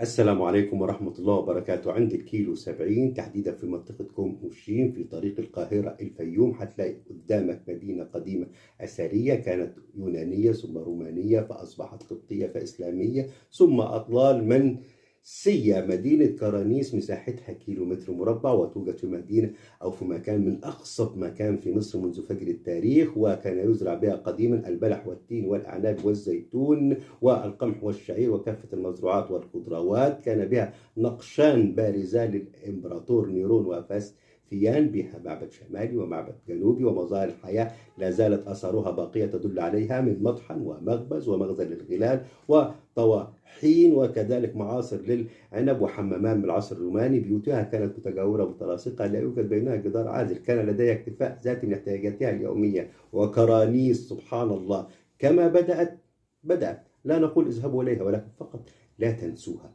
السلام عليكم ورحمة الله وبركاته. عند الكيلو 70 تحديدا في منطقة كوم أوشين في طريق القاهرة الفيوم هتلاقي قدامك مدينة قديمة أثرية كانت يونانية ثم رومانية فأصبحت قبطية فإسلامية ثم أطلال منسية. مدينة كرانيس مساحتها كيلومتر مربع وتوجد في مدينة أو في مكان من أقصب مكان في مصر منذ فجر التاريخ، وكان يزرع بها قديما البلح والتين والأعناب والزيتون والقمح والشعير وكافة المزروعات والخضروات. كان بها نقشان بارزان للإمبراطور نيرون وفاسفيان، بها معبد شمالي ومعبد جنوبي ومظاهر الحياة لا زالت أثارها باقية تدل عليها من مطحن ومخبز ومخزن للغلال وطواحين، وكذلك معاصر للعنب وحمامان من العصر الروماني. بيوتها كانت متجاورة متلاصقة لا يوجد بينها جدار عازل، كان لديها اكتفاء ذاتي من احتياجاتها اليومية. وكرانيس سبحان الله كما بدأت لا نقول اذهبوا إليها ولكن فقط لا تنسوها.